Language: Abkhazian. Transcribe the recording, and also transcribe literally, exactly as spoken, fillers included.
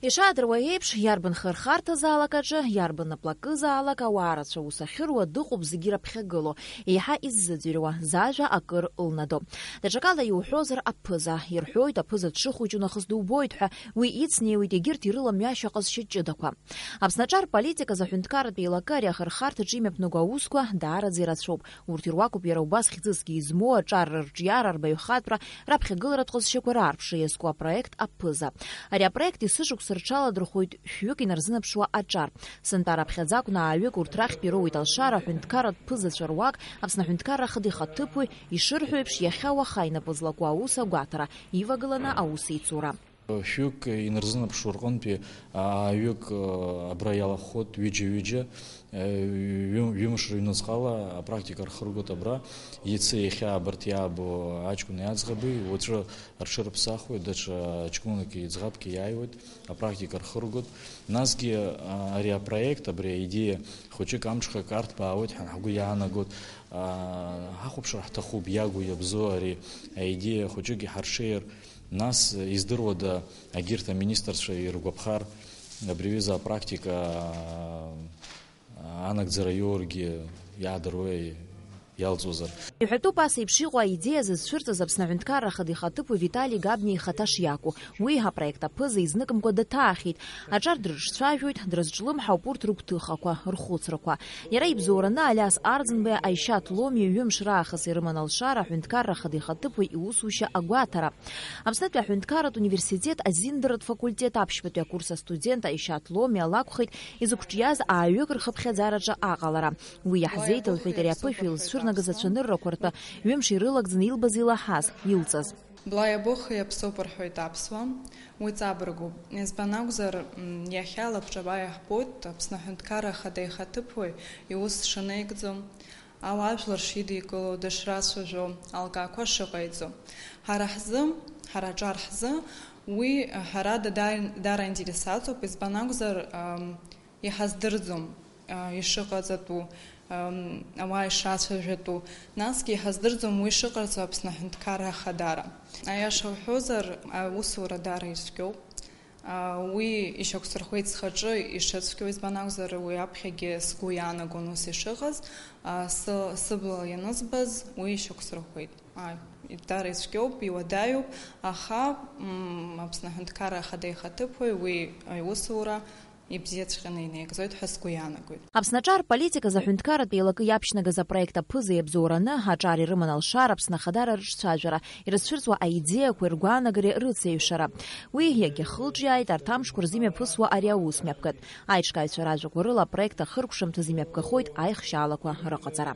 Ишаадыруа еиԥш, иарбан хырхарҭазаалак аҿы, иарбан наплакызаалак ауаа рацәа аус ахьыруа дыҟоуп зегьы раԥхьагылоу, еиҳа иззыӡырҩуа, зажәа акыр лнадо. Даҽакала иуҳәозар, аԥыза, ирҳәоит, аԥыза дшыхәыҷу нахыс дубоит ҳәа, уи ицнеиуеит егьырҭ ирыламҩашьо аҟазшьа ҷыдақәа. Аԥсны аҿар политиказы аҳәынҭқарратә еилакы ари ахырхарҭаҿы имҩаԥнаго аусқәа даараӡа ирацәоуп. Урҭ ируакуп иара убас хьӡысгьы измоу аҿар рырҿиара, рбаҩхатәра, раԥхьагыларатә ҟазшьақәа раарԥшра иазку апроект Аԥыза. Ари апроект есышықәса рҽаладырхәоит шәҩык инарзынаԥшуа аҿар. Сынтәа раԥхьаӡа акәны ааҩык урҭ рахьтә ироуеит алшара аҳәынҭқарратә ԥызацәа руак, Аԥсны аҳәынҭқарра ахада ихаҭыԥуаҩ, ишырҳәо еиԥш, иахьа уаха инапы злаку аус агәаҭара, ивагыланы аусеицура. Шәҩык инарзынаԥшу рҟынтәи ааҩык абра иалахәхоит, ҩыџьа-ҩыџьа, ҩы-, ҩымш рыҩнуҵҟала апрактика рхыргоит абра. Иацы иахьа абарҭ иаабо аҷкәыни аӡӷаби уаҵәы рҽырыԥсахуеит, даҽа ҷкәынки ӡӷабки иааиуеит, апрактика рхыргоит. Насгьы, а, ари апроект, абри аидеиа хәыҷык амҽхак арҭбаауеит ҳәа ҳгәы иаанагоит. А, ҳахәаԥшыр ҳҭахуп, иагу иабзоу ари аидеиа хәыҷык иҳарҽеир, нас, издыруада, егьырҭ аминистрцәа иргәаԥхар, абри аҩыза апрактика, а, анагӡара иоургьы иаадыруеи иалҵуазар? Иҳәатәуп ас еиԥш иҟоу аидеиа зызцәырҵыз Аԥсны аҳәынҭқарра ахада ихаҭыԥуаҩ Витали Габниа ихаҭа шиакәу. Уи апроект Аԥыза изныкымкәа даҭаахьеит. Аҿар дрыҿцәажәоит, дрызҿлымҳауп урҭ рыгәҭыхақәа, рхәыцрақәа. Иара ибзоураны Алиас Арӡынбеи Аишьаҭ Ломиа ҩымш раахыс ирыман алшара аҳәынҭқарра ахада ихаҭыԥуаҩ иусушьа агәаҭара. Аԥснытәи аҳәынҭқарратә университет азиндаратә факультет аԥшьбатәи акурс астудент Аишьаҭ Ломиа лакәхеит изықәҿиаз ааҩык рхыԥхьаӡараҿы аҟалара. Уи иаҳзеиҭалҳәеит ари аԥышәа илызцәырнагаз ацәаныррақәа ртәы ҩымш ирылагӡаны илбаз, илаҳаз, илҵаз. Бла иабохи аԥсоуп рҳәоит аԥсуа, уи ҵабыргуп. Избан акәзар, м, иахьа лабҿаба иаҳбоит Аԥсны аҳәынҭқарра ахада ихаҭыԥуаҩ иус шынеигӡо, ауаажәлар шидикыло, дышрацәажәо, алкаақәа шыҟаиҵо. Ҳара ҳзы, ҳара аҿар ҳзы, уи ҳәарада даара, даара интересаҵоуп, избан акәзар, ам, иҳаздырӡом, а, ишыҟаҵатәу, ам, ауаа ишрацәажәатәу, насгьы иҳаздырӡом уи шыҟарҵо Аԥсны аҳәынҭқарра ахадара. Аиаша уҳәозар, аусура даара ицәгьоуп. А, уи ишьақәсырхәеит схаҿы ишыцәгьоу, избан акәзар, уи аԥхьагьы сгәы иаанагон ус ишыҟаз, а, сы-, сыбла ианызбаз, уи ишьақәсырхәеит. А, даара ицәгьоуп, иуадаҩуп, аха, м, Аԥсны аҳәынҭқарра ахада ихаҭыԥуаҩ уи аусура ибзиаҵәҟьаны инеигӡоит ҳәа сгәы иаанагоит. Аԥсны аҿар политиказы аҳәынҭқарратә еилакы иаԥшьнагаз апроект Аԥыза иабзоураны аҿар ирыман алшара, Аԥсны ахадара рыҿцәажәара, ирызцәырҵуа аидеиақәеи ргәаанагареи рыцеиҩшара. Уи иагьахылҿиааит арҭ амшқәа рзы имҩаԥысуа ари аус мҩаԥгатә. Аиҿкааҩцәа ражәақәа рыла апроект ахыркәшамҭазы имҩаԥгахоит аихшьаалақәа рыҟаҵара.